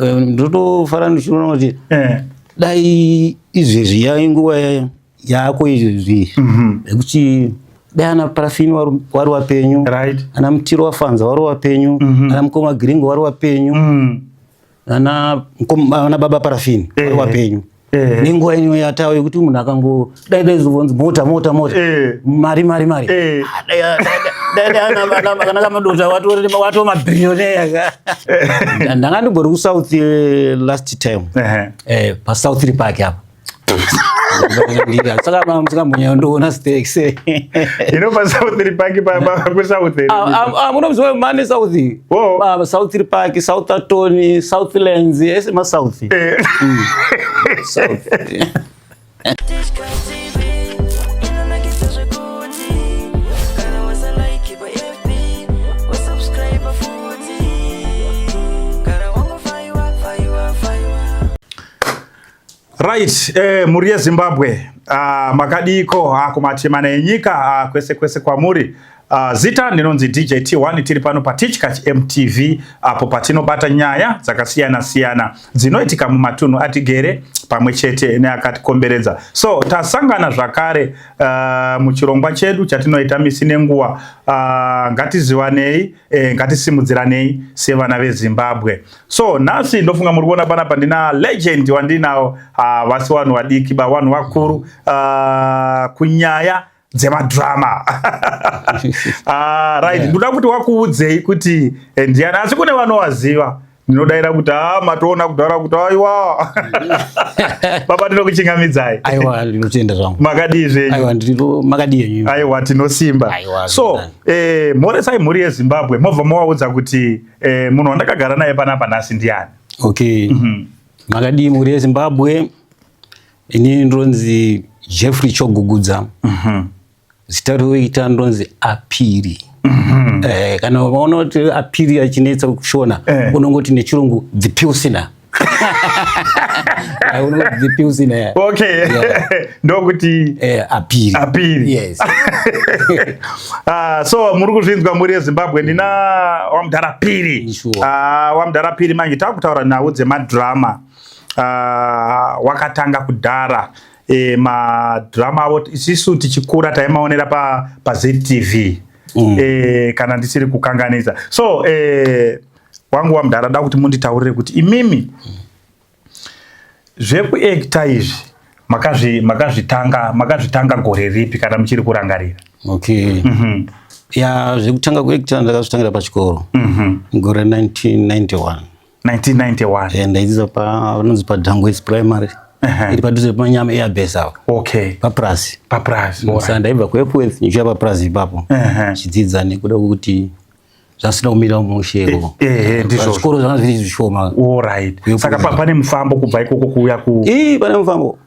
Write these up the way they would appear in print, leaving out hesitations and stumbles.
Ndotofara ndichiona kuti dai izvezvi yainguva yako izvezvi yekuti dai ana Parafini wari wapenyu, ana Mutiro waFanza wari wapenyu, ana mukoma Giringo wari wapenyu, ana baba Parafini wari wapenyu, nenguva ino yatawo yekuti munhu akango dai dai zovonzi mota, mota, mota, mari, mari, mari. Ah, dai dai ana kamadota wato mabillionaire. Ndanga ndimbori kuSouth last time, paSouth Park apa, saka musikambonyanya ndoona steaks. Ino paSouth Park, kuSouth? Munoziva mane South. South Park, Southerton, Southlands, ese maSouth. South. Tishka TV inonakidza zvekuti kana wasalike paFB, wasubscribe futi, kana wangofaiwa faiwa faiwa. Right, mhuri yeZimbabwe, makadiko kumatemana enyika, kwese kwese kwamuri? Zita ndinonzi DJ T1. Tiri pano paTichkach MTV, apo patinobata nyaya dzakasiyana siyana dzinoitika mumatunhu atigere pamwe chete neakatikomberedza. So tasangana zvakare muchirongwa chedu chatinoita misi nenguva, ngatizivanei, ngatisimudziranei sevana veZimbabwe. So nhasi ndofunga muri kuona panapa ndina legend wandinawo, vasi vanhu vadiki ba, vanhu vakuru kunyaya dzemadrama. Right, ndoda kuti wakuudzei kuti ndiani, asi kune vanowaziva ndinodayira kuti ha matoona kudhara kuti aiwa baba, ndinokuchingamidzai. Aiwa, ndinotenda zvangu. Makadii zvenyu? Aiwa, ndiro, makadii henyu? Aiwa, tinosimba. Aiwa, so moresai mhuri yeZimbabwe, mobva movaudza kuti munhu wandakagara naye panapa nhasi ndiani? Okay, makadii mhuri yeZimbabwe? Inini ndinonzi Jeffrey Chogugudza. Zita roita ndonzi Apiri. Kana ukaona kuti Apiri achinetsa kushona, unongoti nechirungu "the Pilsner". Unongoti "the Pilsner". Okay, ndokuti Apiri. Apiri. Yes. Ah, so muri kuzvinzwa, mhuri yeZimbabwe, ndina wamudhara Piri. Sure. Ah, wamudhara Piri, manje takutaura nhau dzemadrama. Ah, wakatanga kudhara madrama avo isisu tichikura taimaonera pa ZTV kana ndisiri kukanganisa. So wangu wamudhara, da kuti munditaurire kuti imimi zvekuacta izvi makazvitanga gore ripi, kana muchiri kurangarira? Okay, ya, zvekutanga kuacta ndakazvitangira pachikoro gore 1991. 1991. Ndaidzidza panonzi paDangwes Primary, iri padhuze pamanyama airbase apo, papurasi. Papurasi. Saka ndaibva kuEpworth ndichiuya papurasi ipapo, chidzidza, nekuda kwekuti zvasina kumira mushe ikoko. Ehe, ndizvozvo. Zvikoro zvanga zviri zvishoma. Alright, saka pane mufambo kubva ikoko kuuya ku Ii, pane mufambo,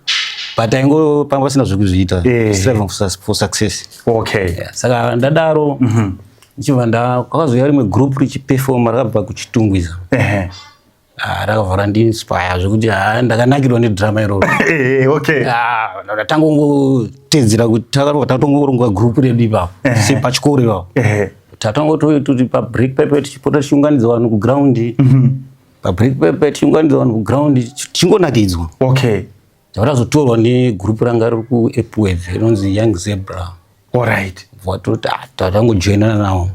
but aingo panga pasina zvekuzviita. Striving for success. Yeah, saka ndadaro ndichibva nda kwakazouya rimwe group richiperforma rakabva kuChitungwiza. Ah, rakabva randiinspire zvekuti ha ndakanakirwa nedrama iroro. Ah, ndatangongotedzera kuti tatongoronga group redu ipapo sepachikoro ipapo. Tatangototi pabreak pepe tichipota tichiunganidza vanhu kuground, pabreak pepe tichiunganidza vanhu kuground, tichingonakidzwa. Takazotorwa negroup ranga riri kuEpworth rinonzi Young Zebra. Vatoti, "Ah, tatangojoinana navo."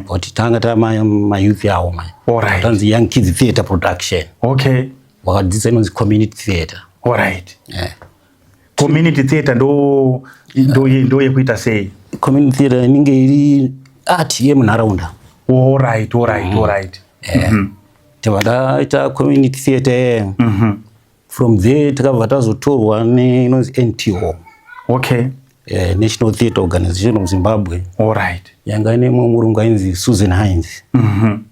Vati tanga tamayouth yawo maya. Tanzi Young Kids Theatre Production. Vakadzidzisa inonzi community theatre. Yeah. Community theatre ndo yekuita sei? Community theatre inenge iri art yemunharaunda. Tibva taita community theatre. From there takabva tazotorwa neinonzi NTO, National Theatre Organization of Zimbabwe. Yanga ine mumwe murungu ainzi Susan Hines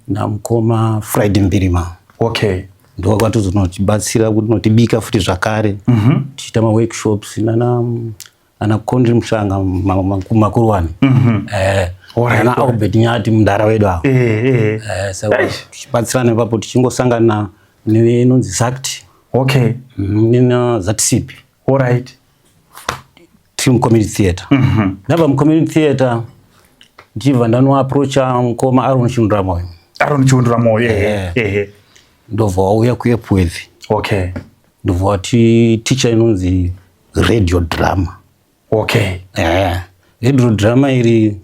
namukoma Friday Mbirima. Ndo vakatozonotibatsira kuti notibika futi zvakare, tichiita maworkshops nana ana Kondri Mushanga, makuruwani, ana Albert Nyati, mudhara wedu avo. Saka tichibatsirana ipapo, tichingosangana neinonzi ZACT nena ZATCP. Tiri mucommunity theatre. Ndabva mucommunity theatre ndichibva ndanoapproacha mukoma Aron Chiundura Moyo. Aron Chiundura Moyo, ehe. Ndobva wauya kuEpworth. Okay. Ndobva wati teacher inonzi radio drama. Okay. Eh. Radio drama iri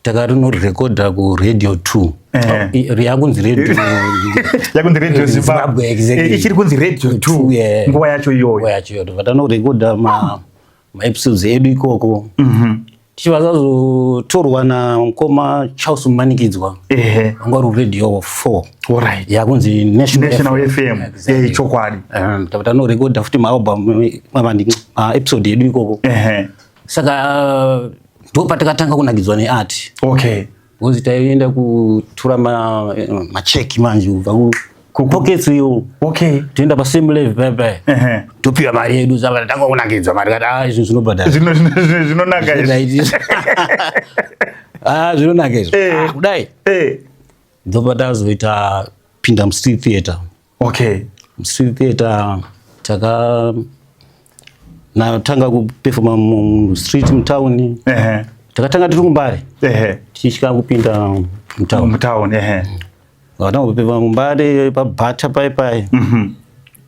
takarinorekodha kuradio 2. Eh. Yakunzi radio Yakunzi Radio Zimbabwe. Exactly. Eh, ichiri kunzi Radio 2. Yeah. Nguva yacho iyoyo. Nguva yacho iyoyo. Ndobva tanorekodha ma maepisodes edu ikoko. Tichibva tazotorwa namukoma Charles Mumanikidzwa. Ehe. Vanga vari radio 4. Alright. Yakunzi National, National FM. Exactly. Eh, chokwadi. Tabva tanorekodha futi maalbum maepisode edu ikoko. Ehe. Saka ndo patakatanga kunakidzwa neart. Okay. Because taienda kutura macheki manje kubva kupockets iyo. Okay. Toenda pa same level pepe. Ehe. Topiwa mari yedu, saka tatanga kunakidzwa mari kati ah, izvi zvinobhadhara. Zvinonaka izvi. Ah, zvinonaka izvi. Eh. Ah, kudai. Eh. Ndobva tazoita pinda mustreet theatre. Okay. Mustreet theatre taka natanga kupefoma mustreet mutown. Ehe. Takatanga tiri kuMbare. Ehe. Tichisvika kupinda mutown. Mutown, ehe. Vakatanga kupefoma muMbare pabhata pai pai.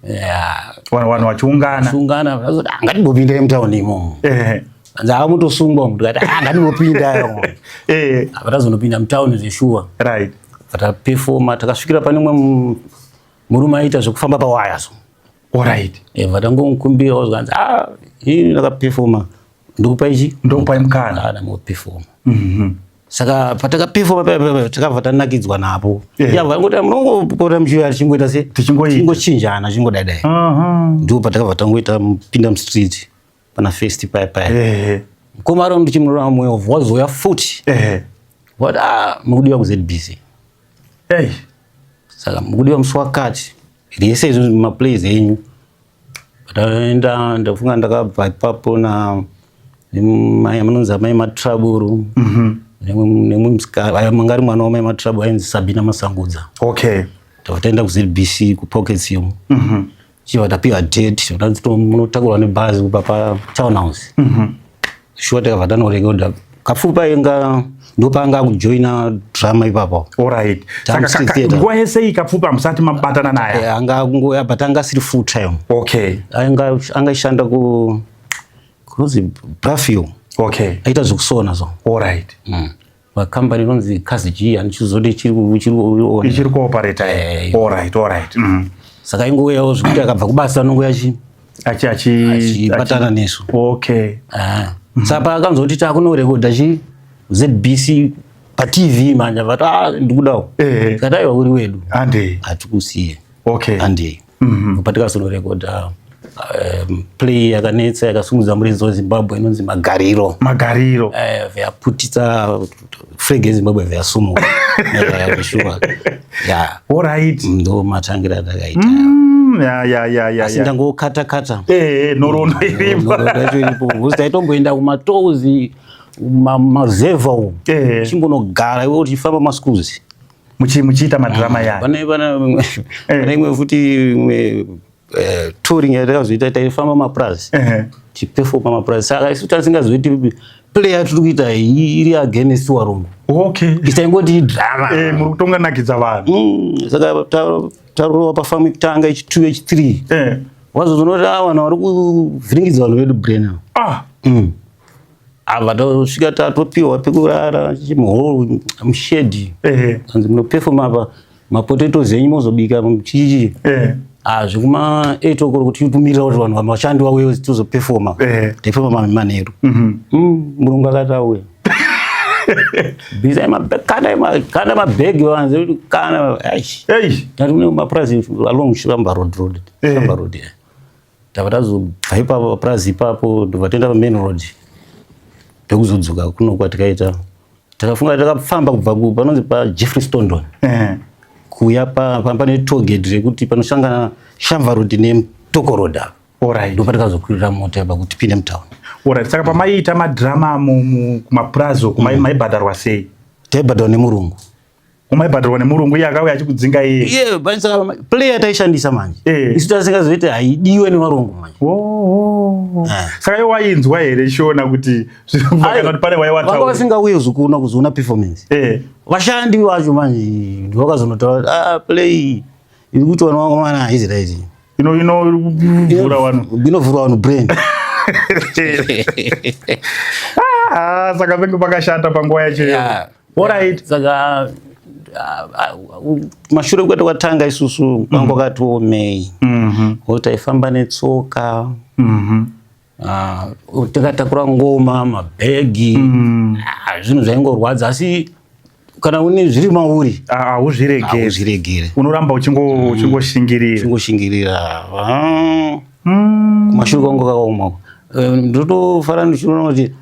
Yeah. Vanhu vachiungana. Sungana vakazoti ah, ngatimbopindai mutown imomo. Ehe. Vanzi amutosungwa tikati ah, ngatimbopinda imomo. Eh. Apa tazonopinda mutown zveshuwa. Right. Tapefoma takasvikira pane umwe murume aiita zvekufamba pawaya so. Alright. Eh, vatangomukumbira zvikanzi ah, ini ndakapefoma ndikupa ichi Ndokupai mukana. Ah, ndamupefoma. Saka patakapefoma paya paya takabva tanakidzwa napo. Eh. Ya vangoti munongopota muchiuya tichingoita se Tichingoita. ticingochinjana chingodai. Aha. Ndipo patakabva tangoita pinda mustreet pana first paya paya. Ehe. Mukoma ari ndichimurora mweyo wazouya futi. Ehe. Vati ah, mukudiwa kuZBC. Hey. Saka mukudiwa musi wakati rese izvo maplays enyu. Pataenda ndafunga ndakabva ipapo na mai anonzi amai Matraburu. Nemumwe musikana anga ari mwana wamai Matraburu ainzi Sabina Masangudza. Okay. Tabva taenda kuZBC kuPockets iyo. Chibva tapiwa date tanzi munotakurwa nebhazi kubva paTown House. Shuwa takabva tanorekodha. Kapfupi ainga ndopaanga akujoina drama ipapo. Alright. Tam Saka Street Theatre. nguva yese iyi Kapfupi hamusati mabatana naye. Eh, anga akungoya but anga asiri full time. Okay. Anga angaishanda ku kunonzi Brafio. Okay. Aita zvekusona so. Alright. Makambani inonzi Kazi G andichizoti chiri kuona. Ichiri kuoperate. Eh, Alright, alright. Saka ingouyawo zvekuti akabva kubasa anongouya chi Achi achi achibatana nesu. Okay. Ah. Saka paakanzoti takunorekodha chi ZBC paTV manje vati ah ndikudawo. Eh. Tikati aiwa uri wedu. Ande. Hatikusiye. Okay. Handei. Patikazonorekodha play yakanetsa yakasungudza murenzi weZimbabwe inonzi Magariro. Magariro. Eh, vyaputitsa flag yeZimbabwe vyasumuka. Sure. Yeah. Alright. Ndo matangira atakaita. Ya ya ya ya. Asi ya. ndangokata kata. Eh, nhoroondo iripo. Nhoroondo yacho iripo. Because taitomboenda kumatozi maruzevha umu. Eh. Chingonogara iwe uchifamba maschools. Muchiita madrama yayo. Pane imwe futi imwe touring yatakazoita taifamba mapurazi. Ehe. Tichipefoma mapurazi. Saka isu tasingazoiti play yatiri kuita iyi iri against warungu. Okay. Taingoti idrama. Eh, muri kutonganakidza vanhu. Saka tarova pafamu yekutanga yechi2 yechi3. Eh. Wazozonoti ah, vanhu vari kuvhiringidza vanhu vedu brain ava. Ah. Abva tosvika tatopiwa pekurara chimuhall mushedi. Ehe. Hanzi munopefoma apa mapotatoes enyu mozobika chichichi. Eh. Ah, zvekuma 8 o'clock kuti timirira kuti vanhu vashandi vauye tizopefoma. Eh. Taifema manheru. Murungu akati auya. Bvisai kana mabhegi vanzi kana aish. Hey. Tati kune mapurazi along Shamba Road road. Eh. Shamba Road. Yeah. Tabva tazobva ipapo papurazi ipapo ndobva toenda pamain road. Pekuzodzoka kuno kwatikaita. Takafunga takafamba kubva panonzi pa Jeffrey Stondon. Eh. Kuuya pane tollgate rekuti panosangana Shamva Road neMtoko Road apa. Alright. Ndipo patakazokwirira mota apa kuti tipinde mutown. Alright. Saka pamaiita madrama kumapurazi uku maibhadharwa sei? Taibhadharwa nemurungu. Umaibhadharwa nemurungu iye akauya achikudzinga iye. Iye saka player taishandisa manje. Eh. Isu tasingazoiti haidiwe nevarungu manje. Oh. Saka iwe wainzwa here Shona kuti kana kuti pane Vanga waiwataura? vasingauye kuzokuona kuzoona performance. Eh. Vashandi vacho manje ndovakazonotaura kuti ah play Iri kuti vanhu vakomana haizi right. Inovhura vanhu. Inovhura vanhu brain. Ah, saka penge pakashata panguva yacho. Yeah. Alright. Saka mashure kwete kwatanga isusu kwangu kwakati omei. Kuti taifamba netsoka. Ah, takatakura ngoma, mabhegi. Ah, zvinhu zvaingorwadza, asi kana une zviri mauri, Ah, hauzviregeri. Hauzviregere. Unoramba uchingoshingirira. Uchingoshingirira. Ah, kumashure kwangu kwakaoma. Eh, ndotofara ndichiona kuti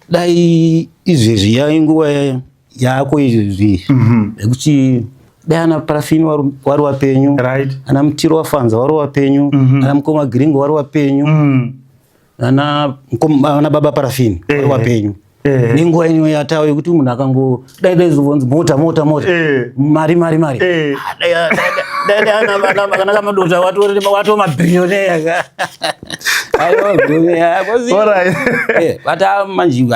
dai izvezvi yainguva yako izvezvi yekuti dai ana Parafini wari wapenyu, ana Mutiro waFanza wari wapenyu, ana mukoma Giringo wari wapenyu, ana baba Parafini wari wapenyu, nenguva ino yatawo yekuti munhu akango dai dai zovonzi mota, mota, mota, mari, mari, mari. Ah, dai dai dai dai ana kamadota wato mabhilioneya, aiwa, billionaire. But manje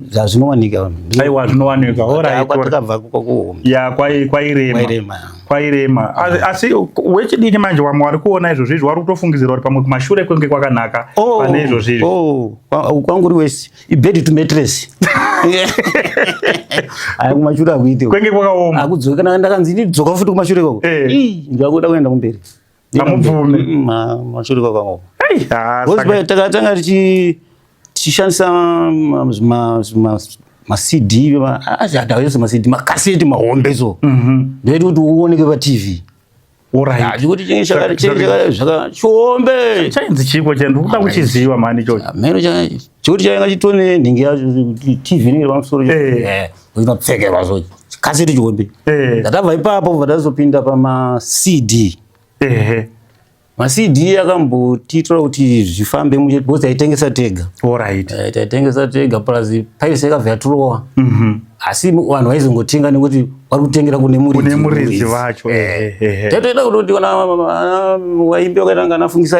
zvazvinowanika. Aiwa, zvinowanika. Alright. Kwatakabva kwakuoma. Ya, kwairema. Kwairema. Kwairema. Asi wechidiki manje, wamwe wari kuona izvozvo izvi wari kutofungidzira kuti pamwe kumashure kwenge kwakanaka pane izvozvo izvi. Oh, kwangu uri wese ibed to mattress. Aya, kumashure akuite. Kwenge kwakaoma. Akudzoka kana ndakanzi ndidzoka futi kumashure koko. Ii, ndakuda kuenda kumberi. Hamubvumi. Mashure kwakaoma. Ei, ah, Because takatanga tichishandisa maCD, adaese maCD, makaseti mahombe, so ndoiti kuti uoneke paTV. Chikuti chinge chihombe. Chainzi chiko che ndikuda kuchiziva mani ichocho? Meno chikuti chainga chitone nhingi yacho, kuti TV inenge iri pamusoro. Inopfekerwa so kaseti chihombe. Ndatabva ipapo, bva tazopinda pamaCD. MaCD akambotiitira kuti zvifambe mushe because taitengesa tega. Taitengesa tega, plus piracy yakabva yaturowa, asi vanhu vaizongotenga nekuti vari kutengera kune muridzi. Kune muridzi vacho, ehe, ehe. Taitoenda kutoti kana vaimbi vakaita ngana Fungisa,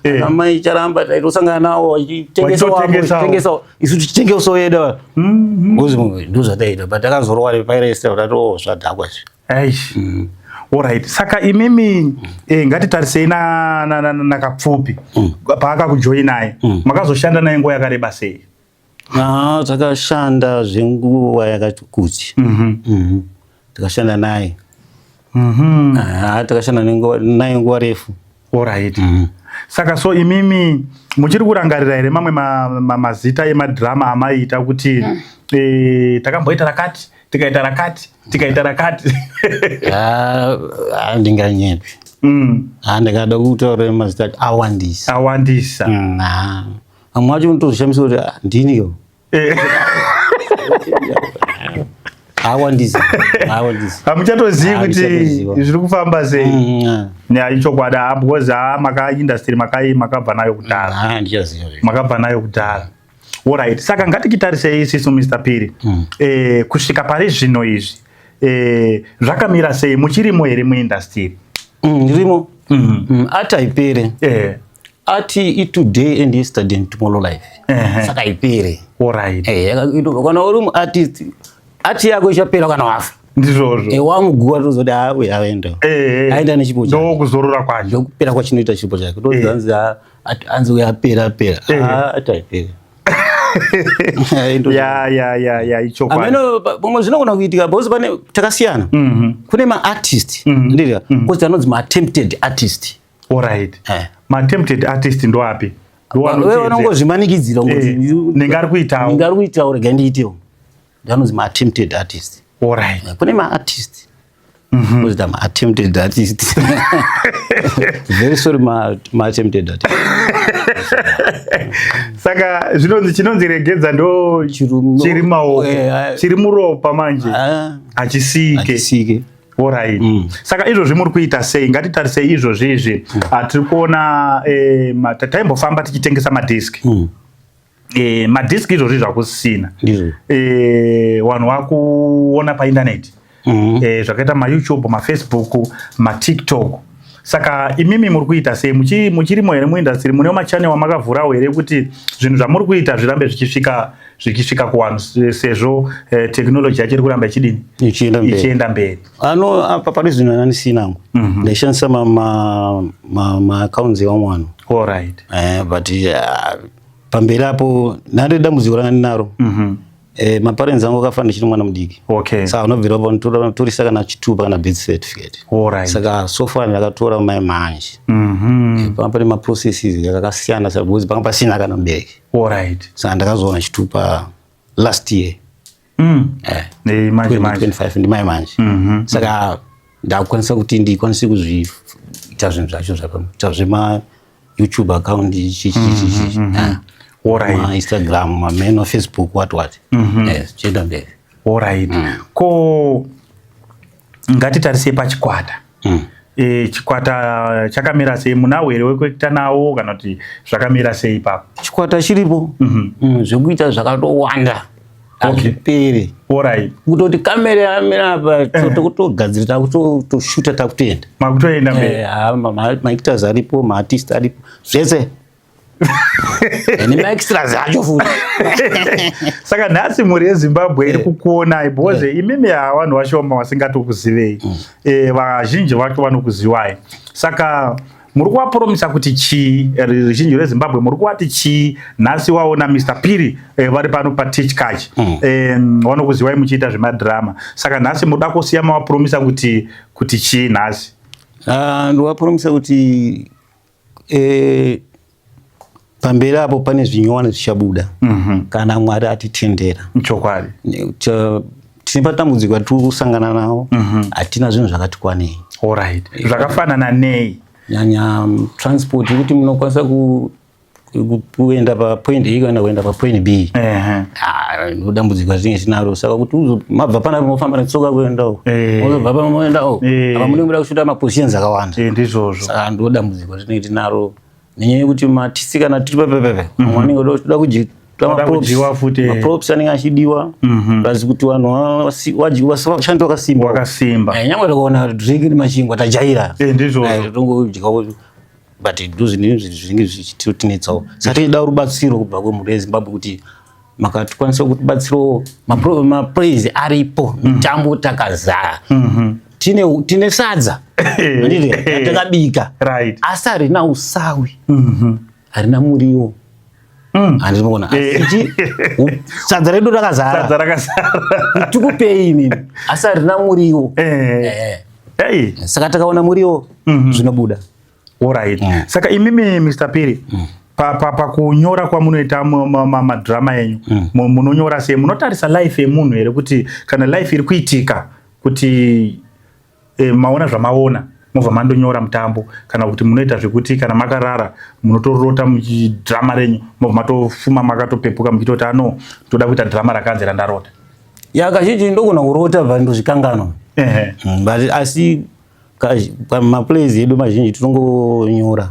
ana mai Charamba, taitosangana navo vachitengesawo apo, Vachitotengesawo. vachitengesawo, isu tichitengesawo yedu. Because ndo zvataita, but takazorowa nepiracy, tato zvadhakwa izvi. Aish. Alright. Saka imimi ngatitarisei nakapfupi paakakujoinai. Makazoshanda naye nguva yakareba sei? Ah, takashanda zvenguva yakati kuti. Takashanda naye. Ah, takashanda naye nguva refu. Alright. Saka so imimi muchiri kurangarira here mamwe mazita emadhirama amaiita kuti takamboita rakati, tikaita rakati, tikaita rakati? Ah, handinganyepi. Ah, ndakada kutaura mazita acho awandisa. Awandisa. Ah. Amwe acho unotozvishamisa kuti ah, ndiniyo. Awandisa, awandisa. Hamuchatozivi Ah, kuti handichatoziva. zviri kufamba sei. Ah. Ya, ichokwadi, ah, because ah, maka industry makabva nayo kudhara. Ah, handichaziva. Makabva nayo kudhara. Alright. Saka ngatikitarisei isisu, Mr Piri. Kusvika pari zvino izvi zvakamira sei? Muchirimo here muindustry? Ndirimo. Ati haipere. Ati itoday and yesterday and tomorrow life. Saka haipere. Kana uri muartist, ati yako ichapera kana wafa. Ndizvozvo. Wamuguwa tozoti uyu aenda. Aenda nechipo chake. Ndokuzorora kwacho. Ndokupera kwachinoita chipo chake. Tozi anzi anzi uyu apera, apera. Ah, ati haipere. Ya, ichokwadi. Ameno pamwe zvinogona kuitika because pane takasiyana. Kune maartist, ndiri because anonzi maattempted artist. Alright. Maattempted artist ndoapi? Wewe vanongozvimanikidzira kungoti Nenge ari kuitawo. Nenge ari kuitawo, rega ndiitewo. Ndoanonzi maattempted artist. Kune maartist kuzita maattempted artist. Very sorry, maattempted artist. Saka zvinonzi chinonzi regedza ndo chiri maoko, chiri muropa manje hachisike. Hachisike. Alright. Saka izvozvi muri kuita sei? Ngatitarisei izvozvi izvi. Tiri kuona taimbofamba tichitengesa madhiski. Madhiski izvozvi zvakusisina. Ndizvo. Vanhu vakuona paindaneti. Zvakaita maYouTube, maFacebook, maTikTok. Saka imimi muri kuita sei? Muchirimo here muindustry? Mune machannel amakavhurawo here kuti zvinhu zvamuri kuita zvirambe zvichisvika zvikisvika kuvanhu sezvo technology yacho iri kuramba ichidini, ichienda mberi? Ichienda mberi. Ano apa pane zvinhu andisina. Ndaishandisa maaccounts evamwe vanhu. But pamberi apo ndane dambudziko ranga ndinaro. Maparents angu akafa ndichiri mwana mudiki. Saka unobvira papo torisa kana chitupa kana birth certificate. Saka so far ndakatora mai manje. Panga pane maprocesses akasiyana siyana because panga pasina kana mubereki. Saka ndakazoona chitupa last year. Manje manje. 2025 ndimai manje. Saka ndakukwanisa kuti ndikwanise kuzviita zvinhu zvacho zvakaita zvema YouTube account, chi chi chi chi, ma Instagram, mameno Facebook, what what. Yes, chienda mberi. Alright. Ko ngatitarisei pachikwata. Chikwata chakamira sei? Munawo here wekuita nawo kana kuti zvakamira sei ipapo? Chikwata chiripo. Zvekuita zvakatowanda, hazviperi. Kutoti kamera yamira apa, tokutogadzira, takutoshuta, takutoenda. Makutoenda mberi. Maactors aripo, maartist aripo, zvese nemaextras acho futi. Saka nhasi mhuri yeZimbabwe iri kukuonai because imimi havanhu vashoma vasingatokuzivei. Vazhinji vacho vanokuziwai. Saka muri kuvapromisa kuti chii? Ruzhinji rweZimbabwe muri kuvati chii nhasi waona Mr Phiri vari pano paTichkach? Vanokuziwai muchiita zvemadhirama, saka nhasi muda kusiya mavapromisa kuti chii nhasi? Ah, ndovapromisa kuti pamberi apo pane zvinyowani zvichabuda kana Mwari atitendera. Tine patambudziko atiri kusangana nawo, hatina zvinhu zvakati kwanei. Alright, zvakafanana nei? Nyanya transport, yekuti munokwanisa kuenda papoint A kana kuenda papoint B. Ah, ndo dambudziko ratinenge tinaro. Saka kuti mabva panapa, mofamba netsoka kuendawo, mozobva pano moendawo, apa munenge muda kushuta mapositions akawanda. Ndizvozvo. Saka ndo dambudziko ratinenge tinaro, nenyaya yekuti matisi kana tiri pepepepe, vamwe vanenge voda kuji Voda kudyiwa futi. Maprops anenge achidiwa, plus kuti vanhu vashande wakasimba. Wakasimba. Nyangwe tikaona drink nemachingwa tajaira. Ndizvozvo. Tongodyawo, but ndo zvinhu zvinenge zvichitinetsawo. Saka tichida rubatsiro kubva kwemhuri yeZimbabwe kuti makatikwanisa kutibatsirawo. Mapraise aripo, mitambo takazara, tine sadza, handiti, takabika, asi harina usawi, harina muriwo, handinoona. Asi sadza redu rakazara. Sadza rakazara. Tikupei imimi, asi harina muriwo. Hey. Saka takaona muriwo, zvinobuda. Alright. Saka imimi Mr Phiri, pakunyora kwamunoita madrama enyu, munonyora sei? Munotarisa life yemunhu here, kuti kana life iri kuitika, kuti maona zvamaona, mobva mandonyora mutambo, kana kuti munoita zvekuti kana makarara munotorota muchidrama renyu, mobva matofuma makatopepuka muchitoti, ano toda kuita drama rakanzi randarota? Ya, kazhinji ndogona kurota bva ndozvikanganwa. But asi pamaplays edu mazhinji tinongonyora.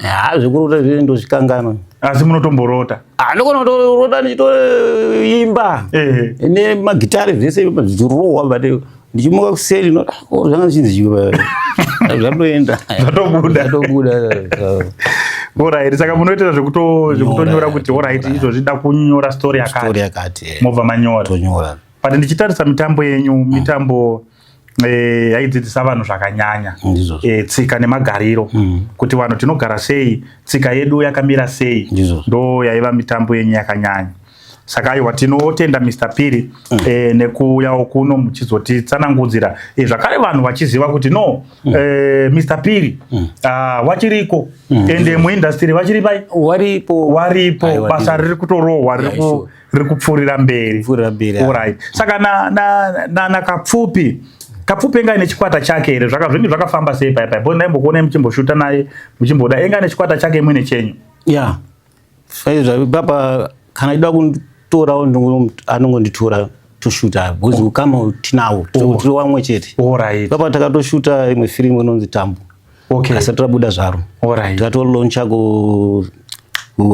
Ha, zvekurota zvese ndozvikanganwa. Asi munotomborota? Ah, ndogona kutorota ndichitoimba nemagitare, zvese zvichirohwa, but ndichimuka kuseri no, "Oh, zvanga zvichinzi chii?" Zvatoenda. Zvatobuda. Zvatobuda. Alright, saka munoitira zvekutonyora kuti alright, izvozvi da kunyora story yakati. Story yakati. Mobva manyora. Tonyora. But ndichitarisa mitambo yenyu, mitambo yaidzidzisa vanhu zvakanyanya. Ndizvozvo. Tsika nemagariro, kuti vanhu tinogara sei, tsika yedu yakamira sei. Ndizvozvo. Ndo yaiva mitambo yenyu yakanyanya. Saka aiwa, tinotenda Mr Phiri nekuuyawo kuno muchizotitsanangudzira zvakare, vanhu vachiziva kuti no, Mr Phiri wachiriko, ende muindustry vachiri pai? Waripo. Waripo. Aiwa, basa ndizvo. Riri kutorohwa, riri kupfuurira mberi. Kupfuurira mberi, yeah. Alright. Saka na Kapfupi, Kapfupi enga ine chikwata chake here? Zvinenge zvakafamba sei pai pai? Bo ndaimbokuonai muchimboshuta naye, muchimboda, enga ine chikwata chake muine chenyu? Ya, saizvo papa kana ida kunditorawo, anongonditora toshuta, because ukama tinawo, tiri wamwe chete. Papa takatoshuta imwe firimu inonzi Tambo. Asati rabuda zvaro. Takatolauncha ku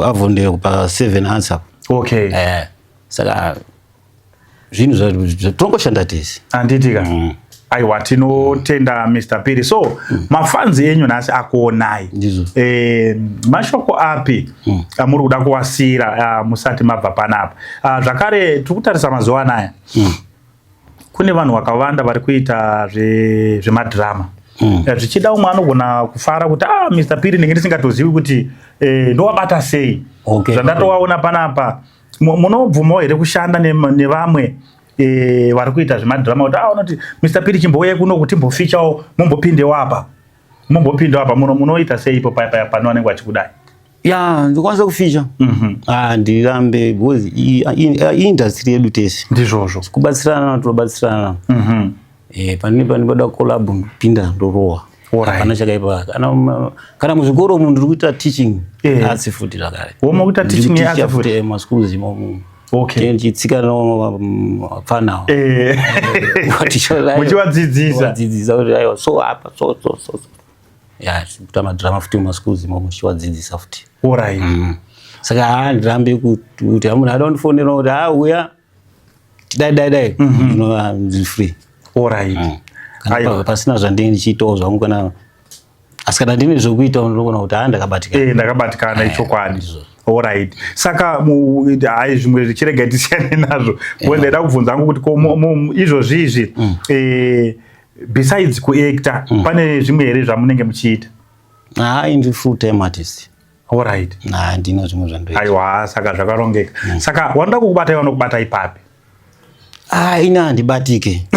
Avondale pa 7 Arts apo. Saka zvinhu zvatinongoshanda tese. Handiti ka? Aiwa, tinotenda Mr Phiri. So mafans enyu nhasi akuonai. Ndizvo. Mashoko api amuri kuda kuwasiyira musati mabva panapa? Zvakare tiri kutarisa mazuva anaya, kune vanhu vakawanda vari kuita zvemadhirama. Zvichida umwe anogona kufara kuti, "Ah, Mr Phiri ndinge ndisingatozivi kuti ndowabata sei." Zvandatowaona panapa, munobvumawo here kushanda nevamwe vari kuita zvemadhirama, kuti, ah, unoti Mr Phiri, chimbouyai kuno kuti timbofeaturewo, mumbopindewo apa, mumbopindewo apa? Munoita sei ipo paya paya pano vanenge vachikudai? Ya, ndikwanisa kufeature. Ah, ndirambe, because iindustry yedu tese. Ndizvozvo. Kubatsirana, tobatsirana. Pane pada collab, ndopinda, ndorowa. Hapana chakaipa. Kana muzvikoro umu ndiri kuita teaching arts futi zvakare. Woma kuita teaching yearts futi? Futi maschools imomo. Ndichitsika mapfanawo. Muchivadzidzisa. Vadzidzisa kuti aiwa, so apa, so so so so. Ya, kuita madrama futi mumaschools imomo, tichivadzidzisa futi. Saka haa, ndirambe kuti munhu ada kundifonera kuti, "Ha, uya tidai dai dai," ndiri free. Kana pasina zvandinenge ndichiitawo zvangu, kana asi kana ndine zvokuita, ndinogona kuti, "Ha, ndakabatikana." Ndakabatikana, ichokwadi. Alright, saka hai, zvimwe zvichirega tisiyane nazvo. Yeah. Ndaida kubvunza hangu kuti ko izvozvi izvi, besides kuacta, pane zvimwe here zvamunenge muchiita? Hai, ndiri full time artist. Ha, ndina zvimwe zvandoita. Aiwa, saka zvakarongeka. Saka wanoda kukubatai, vanokubata ipapi? Ah, ini handibatike,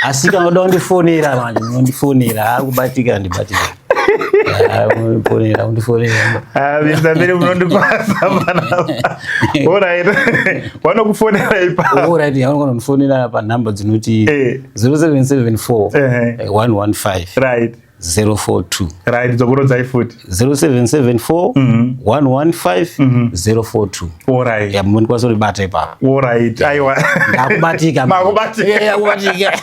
asi kana uda kundifonera manje, unondifonera. Ari kubatika, handibatike. Ah, unondifonera, undifonera. Ah, Mr Phiri, munondipasa panapa. Alright, vanokufonera ipapo? Alright, yaunogona kundifonera panhamba dzinoti 0774 115 042. Right, dzokorodzai futi. 0774 115 042. Ya, mundikwanisa kuribata ipapo. Alright, aiwa. Ndakubatika. Makubatika. Eh, ndakubatika.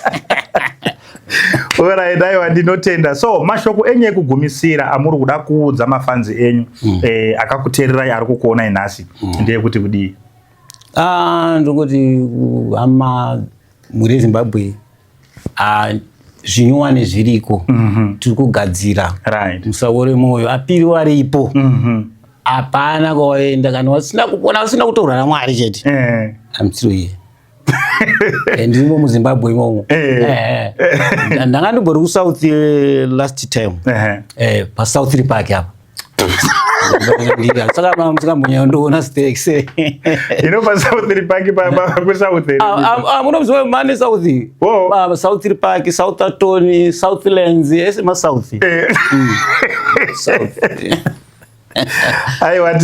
Alright, aiwa, ndinotenda. So mashoko enyu ekugumisira amuri kuda kuudza mafans enyu akakuteererai, ari kukuonai nhasi, ndeyekuti kudii? Ah, ndongoti hama, mhuri yeZimbabwe, ah, zvinyowani zviriko, tiri kugadzira. Musaore mwoyo, aPhiri waripo. Hapana kwawaenda kana wasina kupona, usina kutorwa naMwari chete. I'm still here. Ndirimo muZimbabwe imomo. Ndanga ndimbori kuSouth last time. PaSouth Park apa, saka musingambonya ndoona steaks. Ino paSouth Park, kuSouth here? Munoziva mane South. Oh. South Park, Southerton, Southlands, ese maSouth. South. Aiwa,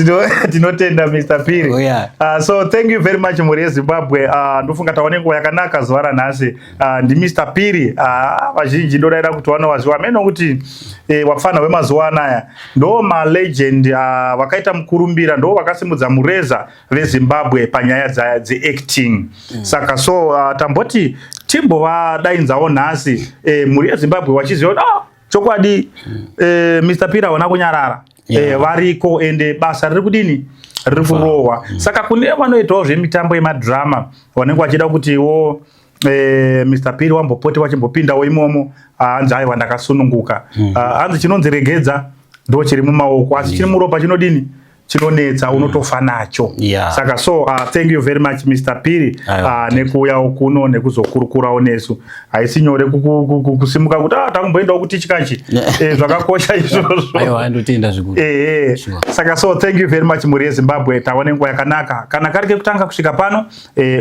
tinotenda Mr Phiri. Oh, yeah. So thank you very much, mhuri yeZimbabwe. Ndofunga taone nguva yakanaka zuva ranhasi. NdiMr Phiri. Vazhinji ndodaira kuti vanovaziva amene kuti wapfana wemazuva anaya ndo malegend vakaita mukurumbira, ndo vakasimudza mureza veZimbabwe panyaya dzeacting. Saka so tamboti timbovadainzawo nhasi, mhuri yeZimbabwe vachiziva kuti, ah, chokwadi Mr Phiri hawana kunyarara. Variko, ende basa riri kudini, riri kurohwa. Saka kune vanoitawo zvemitambo yemadhirama, vanenge vachida kutiwo Mr Phiri wambopote wachimbopindawo imomo, hanzi, "Aiwa, ndakasununguka." Hanzi chinonzi regedza ndo chiri mumaoko, asi chiri muropa chinodini, chinonetsa, unotofa nacho. Saka so thank you very much, Mr Phiri, Aiwa, nekuuyawo kuno nekuzokurukurawo nesu. Haisi nyore kusimuka kuti, "Ah, takumboendawo kuTichkachi." Zvakakosha izvozvo. Aiwa, ndotenda zvikuru. Saka so thank you very much, mhuri yeZimbabwe. Taone nguva yakanaka. Kana kari kekutanga kusvika pano,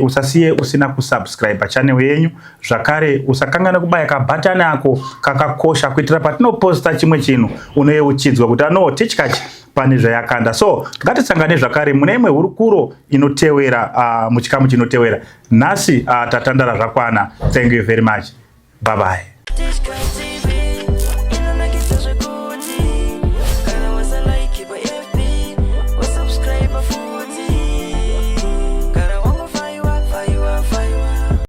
usasiye usina kusubscribe channel yenyu. Zvakare usakangana kubaya kabhatani ako kakakosha, kuitira patinoposta chimwe chinhu unoyeuchidzwa kuti ano Tichkachi pane zvayakanda. So ngatisangane zvakare mune imwe hurukuro inotewera, muchikamu chinotewera. Nhasi tatandara zvakwana. Thank you very much, bye bye. Tichkachi.